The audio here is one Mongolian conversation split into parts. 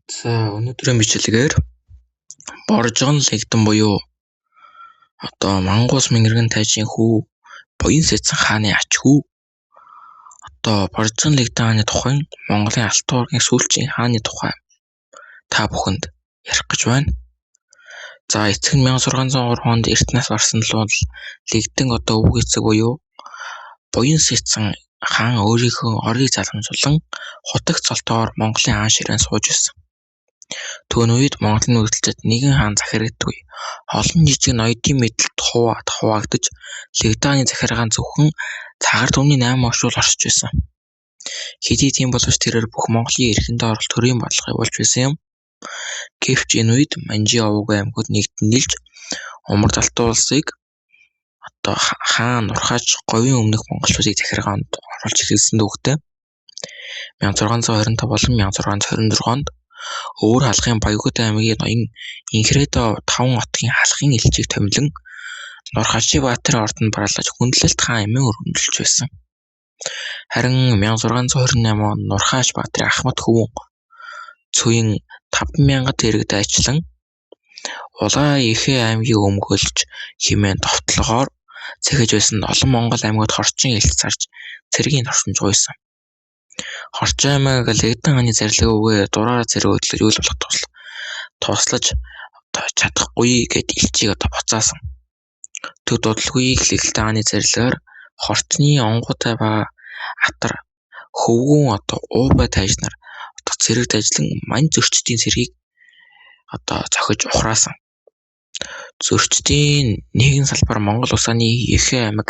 За өнөөдрийн бичлэгээр Боржгон Лэгдэн буюу одоо Мангуус Мингэргэн тайжийн хүү Буян Сэцэн хааны ач хүү одоо Боржгон Лэгдэн хааны тухай Монголын Алтан уургийн сүүлчийн хааны тухай та бүхэнд ярих гэж байна. За эцэг нь 1603 онд Эртнээс барсан л Лэгдэн одоо өвөг эцэг буюу Буян Сэцэн хаан өөрийнхөө орыг залгамжуулан хутагт цолтойгоор Монголын хаан ширээнд сууж байсан. Түүний үед Монголын нүүдэлчид нэгэн хаан захирагддаггүй. Олон жижиг ноёдын мэдэлд хуваагдаж, Лэгдааны захиргаа нь зөвхөн цагар түмний 8 оршуул оршиж байсан. Хэдий тийм боловч тэрээр бүх Монголын эрхэндээ орол төрийн бодлого явуулж байсан юм. Гэвч энэ үед Манжи овог аймагуд нэгдэн нийлж Умард Алтан улсыг одоо хаан Нурхаач говийн өмнөх монголчуудыг захиргаанд оруулж эхэлсэн дүүхтэй. 1625 болон 1626 онд Өвөр халахын Баягуд аймгийн ноён Инхрэдо 5 отгийн халахын элчийг томилон Нурхачи Баатарын ордонд бараалаж хүндлэлт хаан хэмээн өргөмжилж байсан. Харин 1628 онд Нурхаач Баатарын Ахмад хөвөн Цүйн 5000 тэрэг дайчлан Улаа Ихэ аймгийг өмгөөлж хэмээн довтлогоор захиж байсан олон монгол аймагуд хорчин элч зарж цэргийн тусламж гуйсан. Хорчин аймаг Лэгдэн хааны зарлиг үгээ дураараа зэрэг хөдлөж үйл болох туслаж одоо чадахгүй гэд элчийг одоо буцаасан. Төд дудалгүй Лэгдэн хааны зарлагаар хорчны онгуйтай ба атар хөвгүүн одоо уубай тайж нар одоо цэрэг дайжлан мань зөрчдийн цэргийг одоо зохиж ухраасан. Зөрчдийн нэгэн салбар Монгол улсааны Ихэ аймаг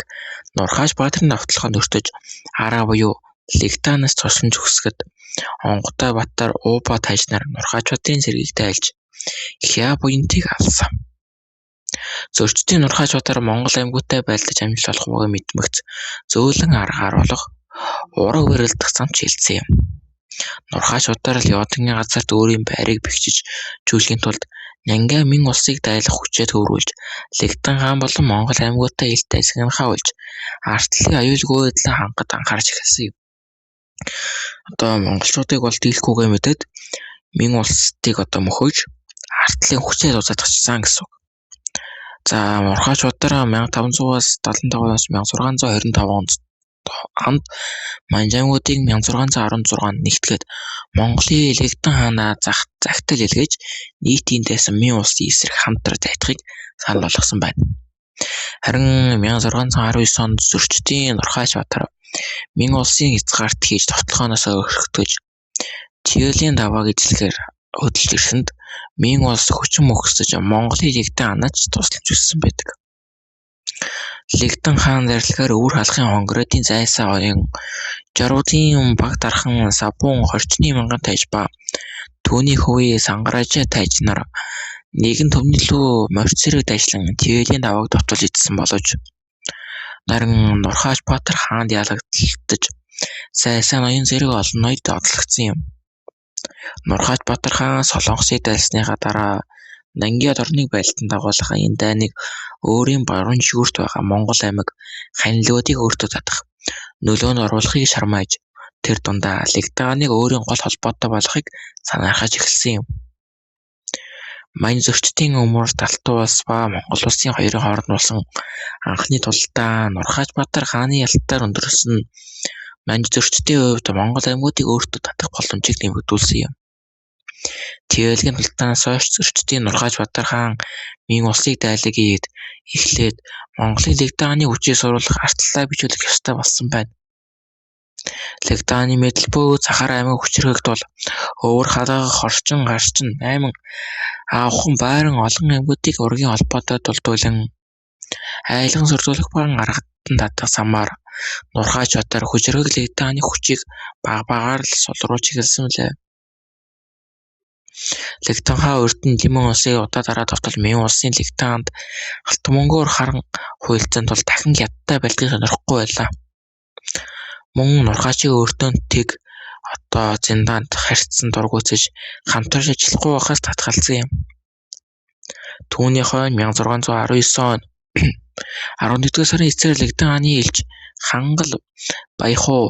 Нурхаач Баатарын давталгаанд өртөж араа буюу Лэгданаас тусламж хүсгэд Онготой Баатар Ууба тайж нар Нурхаач Баатарын цэргийг дайлж Хя буянтыг алсан. Зөрчдийн Нурхаач Баатар Монгол аймагуудтай байлдаж амжилт олох байгааг мэдмэгц зөөлөн аргаар болох ураг барилдах замд шилжсэн юм. Нурхаач Баатар Лёдонгийн газарт өөрийн байрыг бэхжиж чүүлэхийн тулд Нангиа Мин улсыг дайлах хүчээ төвлөрүүлж Лэгдэн хаан болон Монгол аймагуудтай илт дайсагнахаа болж артлын аюулгүй байдлаа хангахад анхаарч эхэлсэн юм. Одоо монголчуудыг бол дийлэхгүйгээ мэдээд Мин улсыг одоо мөхөж артлын хүчээ зузаатгачихсан гэсэн үг. За Мурхаач Баатар 1575-аас 1625 онд Манжангуудыг 1616 онд нэгтгээд Монголын Лэгдэн хаанаа загтал илгээж нийтийн дайсан Мин улсын эсрэг хамтран дайтахыг санал болгосон байна. Харин 1619 онд зөрчдийн Нурхаач Баатар Мин улсын хязгаарт хийж довтлогооноос өрхтөж Чиолийн давааг эзлэхээр хөдөлж ирсэнд Мин улс хүчин мөхсөж Монголын Лэгдэн хаанаас ч тусламж хүссэн байдаг. Лэгдэн хаан зарлахаар өвөр халахын Хонгорын зайсаа оюун Жорвдын баг дархан Сабун хорчны мянган тайж ба түүний хөвөө Сангаражаа тайж нар нэгэн түмний лүү морь цэрэг дайчлан Твелийн давааг довтолж эзэлсэн боловч наран Нурхаач Баатар хаанд ялагдаж Сайсаа ноён зэрэг олон ноёд одлогдсон юм. Нурхаач Баатар хаан Солонгосыг дайлсныхаа дараа Нангиад орныг байлдан дагуулах энэ дайныг өөрийн баруун жигүүрт байгаа Монгол аймаг Ханилуудыг өөртөө татах, нөлөөнд оруулахыг шармааж тэр дундаа Лэгдааныг өөрийн гол холбоотой болгохыг санаархаж эхэлсэн юм. Мань зөрчдийн өмөр Алтан улс ба Монгол улсын хоёрын хооронд болсон анхны тулалдаа Нурхаач Баатар хааны ялалтаар өндөрсөн нь Манж зөрчдийн хувьд Монгол аймагуудыг өөртөө татах боломжийг нэмэгдүүлсэн юм. Твелгийн тулалдаанаас хойш зөрчдийн Нурхаач Баатар хаан Мин улсыг дайлаг хийгээд эхлээд Монголын Лэгдэн хааны хүчийг суруулах артлаа бичүүлэх ёстой болсон байна. Лэгдааны мэдэл бөгөөд Сахар аймаг хүчирхэгт бол Өвөр халга, Хорчин, Гарчин, Найман, Аавхан, Байран олон аймагуудыг ургийн холбоотой дулдуулан айлган сүрдүүлэх ба аргатан татах замаар Нурхаач Баатар хүчирхэг Лэгдэн хааны хүчийг бага багаар л сулруулж эхэлсэн билээ. Лэгдэн хаан урд нь Лимэн улсыг удаа дараа довтол Мин улсын Лэгдэн хаанд алтан мөнгөөр харан хуилцсан тул дахин хятадтай байлдахыг сонирхохгүй байлаа. Мөн Нурхаачийг өөртөө тэг одоо зиндаанд харьцсан дургүйцэж хамтарч ажиллахгүй байхаас татгалзсан юм. Түүний хойно 1619 он 11-р сарын эцсээр Лэгдэн хааны элч Хангал Баяхуу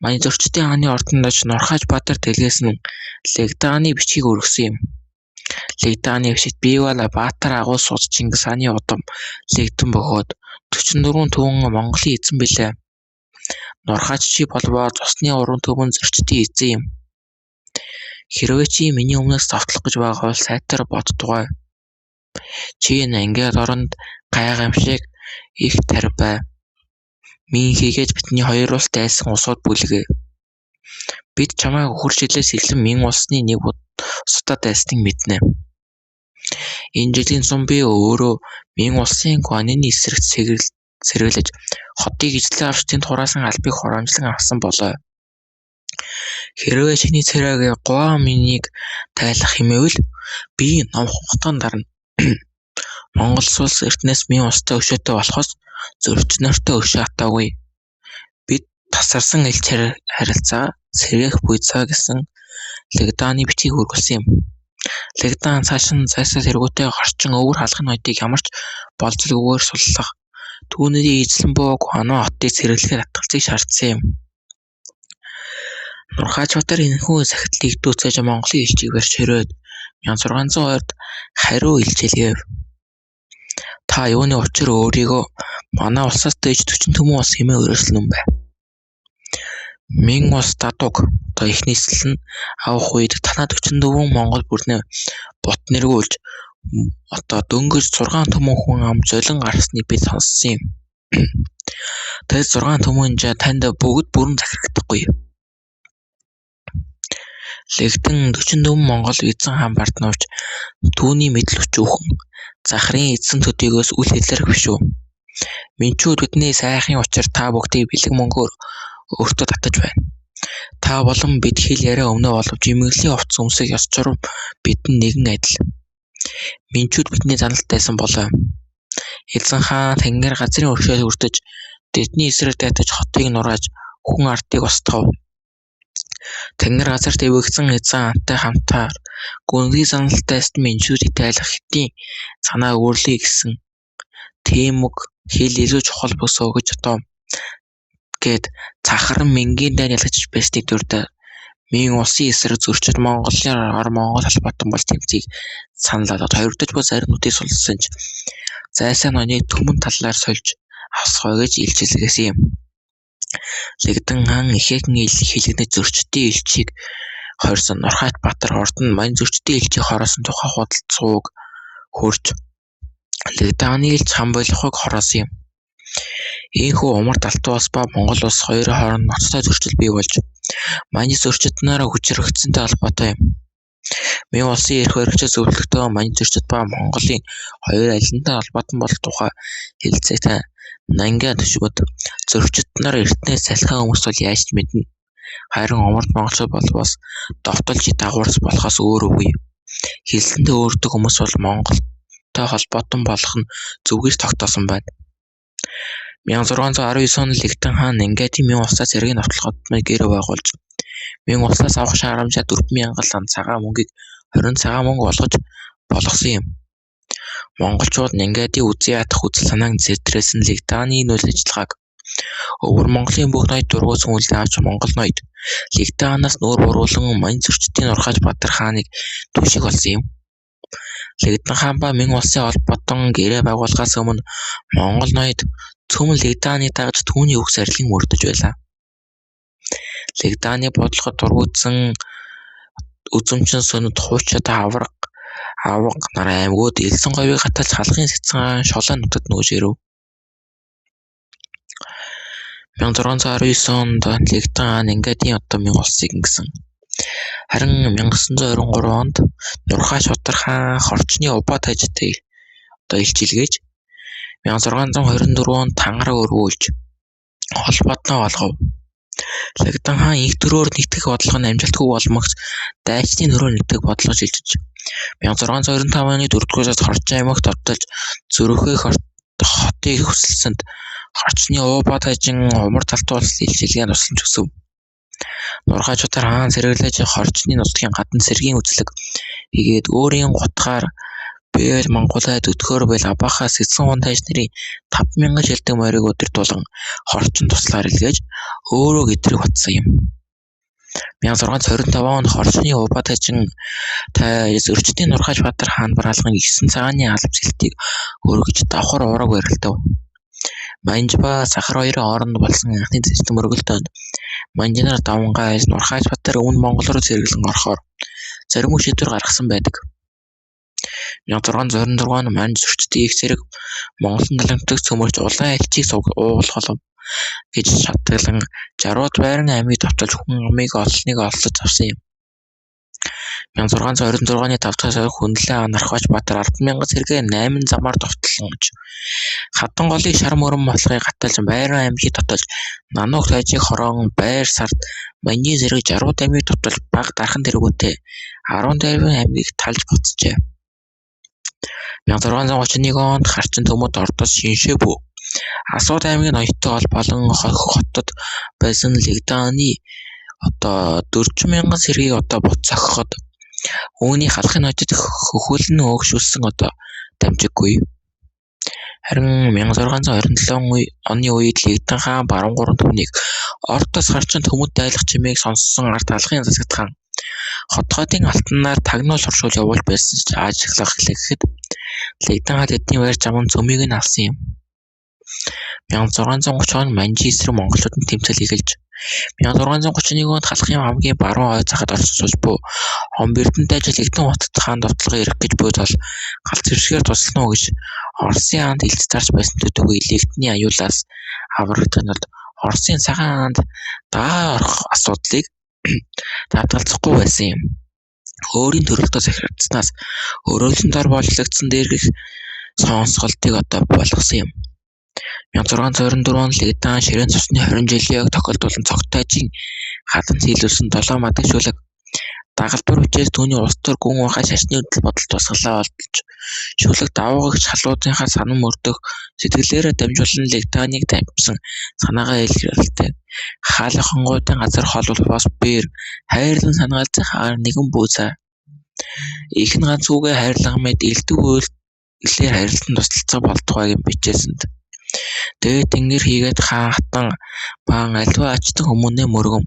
Манай зөрчдийн хааны ордонд очиж Нурхааж Баатар дэлгээсэн Лэгдааны бичгийг өргөсөн юм. Лэгдааны бичигт би бол Баатар агуу сууц Чингис хааны удам Лэгдэн бөгөөд 44 түмэн Монголын эзэн билээ. Нурхаач чи болбоо цусны уран түмэн зөрчдийн эзэн юм. Хэрвээ чи миний өмнөөс зовтлох гэж байгаа бол сайтар боддоггүй. Чи Нангиад оронд гайхамшиг их тарь бай. Мин хийгээд бидний хоёр улс дайсан улсууд бүлгээ. Бид чамайг үхэр жилээс эхлэн Мин улсны нэг усудаа дайсныг мэднэ. Энэ жилийн зун би өөрөө Мин улсын Гуанины эсрэг сэргэлэж хотыг эзлэн авч тэнд хураасан албыг хураамжлан авсан болоо. Хэрвээ чиний царайг Гуа Минийг тайлах хэмээвэл би номхотон дарна. Монгол улс эртнээс Мин улстай өшөөтэй болохоос зөрчид нартай өшөө атаагүй. Бид тасарсан элч харилцаа сэргээх буй цаа гэсэн Лэгдааны бичгийг өргөсөн юм. Лэгдаан цааш нь зайсаа тэргүүтээ хорчин өвөр халахын ноёдыг ямар ч болзолгүйгээр суллах, түүний эзлэн буй Гуано хотыг сэргэлэхээр татгалзахыг шаардсан юм. Нурхаачбаатар энэхүү сахидлыг дүүцээж Монголын элчийг барьж хориод 1602-д хариу илчилгээв. Та юуны учир өөрийгөө манай улсаас дээж 40 түмэн улс хэмээн өрөөслөн бэ? Мин улс дадуг одоо их нийслэл нь авах үед танаа 44 монгол бүрнээ бут нэргүүлж одоо дөнгөж 6 түмэн хүн ам золин гарсныг би сонссон юм. Тэр 6 түмэн танд бүгд бүрэн захирагдахгүй. Лэгдэн 44 монгол эзэн хаан Бардамнавч түүний мэдэл өчүүхэн захрын эзэн төдийгөөс үл хэлэрх биш үү? Минчүүд бидний сайхын учир та бүгдийг бэлэг мөнгөөр өөртөө татаж байна. Та болон бид хэл яриа өмнөө боловч эмгэлийн хувцас өмсөх ёс журам бидэнд нэгэн адил. Минчүүд бидний заналт дайсан болоо. Эзэн хаан тэнгэр газрын өршөөл хүртэж тэдний эсрэг дайтаж хотыг нурааж хүн ардыг устгав. Тэнгэр газар дэвэгцэн эзэн хаантай хамтаар гүнзгий заналт дайсан минчүүдийг тайлах хэтийн санаа өөрлөе гэсэн тийм үг хэл илүү чухал босоо гэж одоо гээд цахаран Мингийн дайн ялгаж байсныг дурдаад Мин улсын эсрэг зөрчид Монголын ор Монгол холбоотон болж тэмцэхийг санал болгож хоёрдож буй зарим нүдийг сулласан ч зайсаа ноёныг түмэн талаар сольж авсгой гэж илчилгээсэн юм. Лэгдэн хаан ихээхэн хилэгнэж зөрчдийн элчийг хорьсон Нурхаач Баатар урд нь мань зөрчдийн элчийг хороосон тухай худал цууг хөрж Лэгдэн хааны элч Хамболихыг хороосон юм. Ийнхүү Умард Алтан улс ба Монгол улс хоёрын хооронд ноцтой зөрчил бий болж Манж зөрчид нар хүчирхэгдсэнтэй холбоотой юм. Мин улсын эрх баригчид зөвлөхдөө Манж зөрчид ба Монголын хоёр алинтай холбоотон болох тухай хэлэлцээтэй Нангиа төшмөд зөрчид нар эртнээс салхиа хүмүүс бол яаж ч мэднэ. Харин Умард монголчууд болбоос довтолж дагуурс болохоос өөр үгүй. Хэлсэнтэй өөрдөг хүмүүс бол Монголтой холбоотон болох нь зөв гэж тогтоосон байна. 1619 онд Лэгдэн хаан Нангиадын Мин улсаас цэргийн довтлогод гэрээ байгуулж Мин улсаас авах шаарамжаа 4000 лам цагаан мөнгийг 20 цагаан мөнгө болгож болгосон юм. Монголчууд Нангиадын үзэн ядах үзэл санааг сэтрээсэн Лэгдааны энэ үйл ажиллагааг Өвөр Монголын бүх ноёд дургуутсан үйлдэл авч Монгол ноёд Лэгдэн хаанаас нүүр буруулан Манж зөрчдийн Нурхаач Баатар хааныг түшиг олсон юм. Лэгдэн хаан ба Мин улсын холбоотон гэрээ байгуулахаас өмнө Монгол ноёд цөм Лэгдааныг дагаж түүний үг зарлигийг мөрдөж байлаа. Лэгдааны бодлогод дургуутсан үзэмчин сөнөд хуучид аварга авга нар аймагуд элсэн говийг гаталж халахын Сэцэн шолоо нутагт нүүж ирэв. 1619 онд Лэгдэн хаан Нангиадын одоо Мин улсыг ингэсэн. Харин 1923 онд Нурхаач Баатар хаан хорчны Убаа тажтай одоо илчилгээж 1624 онд тангараг өргүүлж холбоотноо олгов. Лэгдэн хаан энх төрөөр нэгтгэх бодлого нь амжилтгүй болмогц дайчдын нөрөө нэгтгэх бодлого шилжиж 1625 оны 4-р сард Хорчин аймагт довтолж Зүрхээ хотыг хүсэлсэнд Хорчны Уубаа тажин Умард Алтан улс илчилгээнд тусламж хүсэв. Нурхаач Баатар хаан сэргэлээж хорчны нутгийн гадна цэргийн үзлэг хийгээд өөрийн гутгаар Бээл Монголайд өдгөөр бэл Абахай Сэцэн он тайж нарын 5000 шилдэг морийг удирдуулан хорчин туслаар илгээж өөрөө гэдрэг батсан юм. 1625 онд хорчны Уба тайжин тайз өрчдийн Нурхааш Баатар хаан бараалган 9 цагааны алба сэлтийг өргөж давхар уураг барилдав. Манж ба Сахар хоёрын хооронд болсон анхны зэжлэн мөргөлдөөнд Манжинаар Давангай Нурхааш Баатар Өмнөд Монгол руу зэрэглэн орохоор зоримог шийдвэр гаргасан байдаг. 1626 онд Манж зөрчдийн их зэрэг Монголын даламтдаг цөмөрч улаан элчийг уулголов гэж шатаглан Жарууд Байран аймгийг довтолж хүн амыг ололныг ололцож авсан юм. 1626 оны 5 дахь сард Хүндлэн Нархвач Баатар 100000 цэргээ 8 замаар довтлонж Хадан голыг шар мөрөн молгыг гаталж Байран аймгийг довтолж Нанууг тайжийг хорон байр сард Манжийн зэрэг Жарууд аймгийг довтолж Баг Дархан тэргүүтээ 10 дайрвын аймгийг талж буцжээ. 1631 онд Харчин төмөд Ордоос Шиншээ бүү Асууд аймгийн ноётой болон хотод байсан Лэгдааны одоо 40,000 цэргийг одоо бут зохиход үүний халахын ноёдод хөхөлн өөгшүүлсэн одоо дамжиггүй. Харин 1627 оны үед Лэгдэн хаан баруун гурван түмнийг Ордоос Харчин төмөд дайлах чимээг сонссон ард халахын засагт хаан хотхойдын алтанаар тагнуул туршуул явуулж байсан ч аажиглах гэхэд Лэгдэн хаан тэдний барьж аван цөмийг нь алсан юм. 1630 онд Манжи эсрэг монголчуудын тэмцээл эхэлж 1631 онд халахын хамгийн баруун ой захад орсон сууж буй Омбердэн дайж Лэгдэн хотод хаан довтлогоо ирэх гэж буй тул галт зэвсгээр туслана уу гэж Оросын хаанд элч зарж байсан төдийгүй Лэгдний аюулаас аврагдахын тулд Оросын цагаан хаанд дагаа орох асуудлыг даатгалзахгүй байсан юм. Өөрийн төрөлтөө захирагдсанаас өрөөлөн дор боожлогдсон дээрх сонсголтыг одоо болгосон юм. 1624 онд Лэгдэн ширээн цусны 20 жилийн ойг тохиолдуулан цогтойжийн хадант хийлүүлсэн долоон мадаг шүлэг дагалдвар бичээс түүний улс төр гүн ухаан шашны үзэл бодол тусгалаа олдож шүлэг давуугагч халуудынхаа санан мөрдөх сэтгэлээрээ дамжуулан Лэгданыг дамжсан санаагаа илэрхийлэлтэй. Хаалга хонгуудын газар хол улбаас бээр хайрлан санагалзах агаар нэгэн бүү цаа. Их нь ганц үгээ хайрлан мэд элдв үйлдэлээр харилцан туслалцах болтугай гэм бичээсэнд. Дээд тэнгэр хийгээд хаан хатан баан альва ачтан хүмүүнээ мөргөм.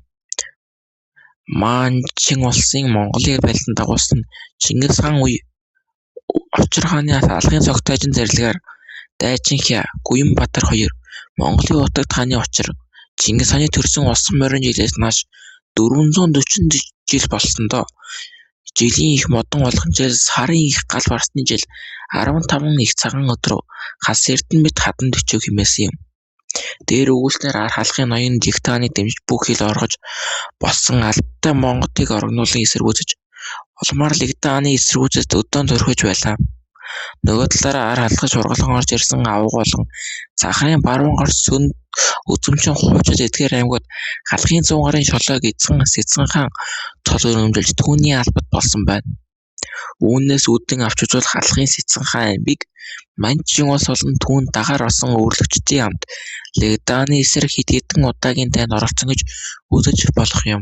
Манчин улсын Монголыг байлдан дагуулсан Чингис хаан үе Очир хааны алгын цогтойжин зарилгаар Дайчинхя Гуянбаатар хоёр Монголын утагд хааны учир Чингис хааны төрсөн усан морин жилээс нааш 440 жил болсондоо жилийн их модон болгон жил сарын их гал барсны жил 15 их цагаан өдөр хас эрдэнэ мэт хадан төчөв хэмээсэн юм. Дээр өгүүлснээр ар халахын ноён Жигтааныг дэмжиж бүх хил оргож болсон албатай Монготыг орогнуулан эсэргүүцэж улмаар Лэгдааны эсэргүүцэлд өдөөн төрхөж байлаа. Нөгөө талаараа ар халахж ургалан орж ирсэн авга болон Захарын баруун гарт сүнд үзэмчин хуучид эдгээр аймагуд халахын зүүн гарын шолоог эзэн Сэцэн хаан цол өрөмжилж түүний албат болсон байна. Үүнээс үүдэн авч үзвэл халахын Сэцэн хаан аймгийг Манчин улс болон түүнд дагаар орсон өвөрлөгчдийн хамт Лэгдааны эсрэг хэд хэдэн удаагийн дайнд оролцсон гэж үзэж болох юм.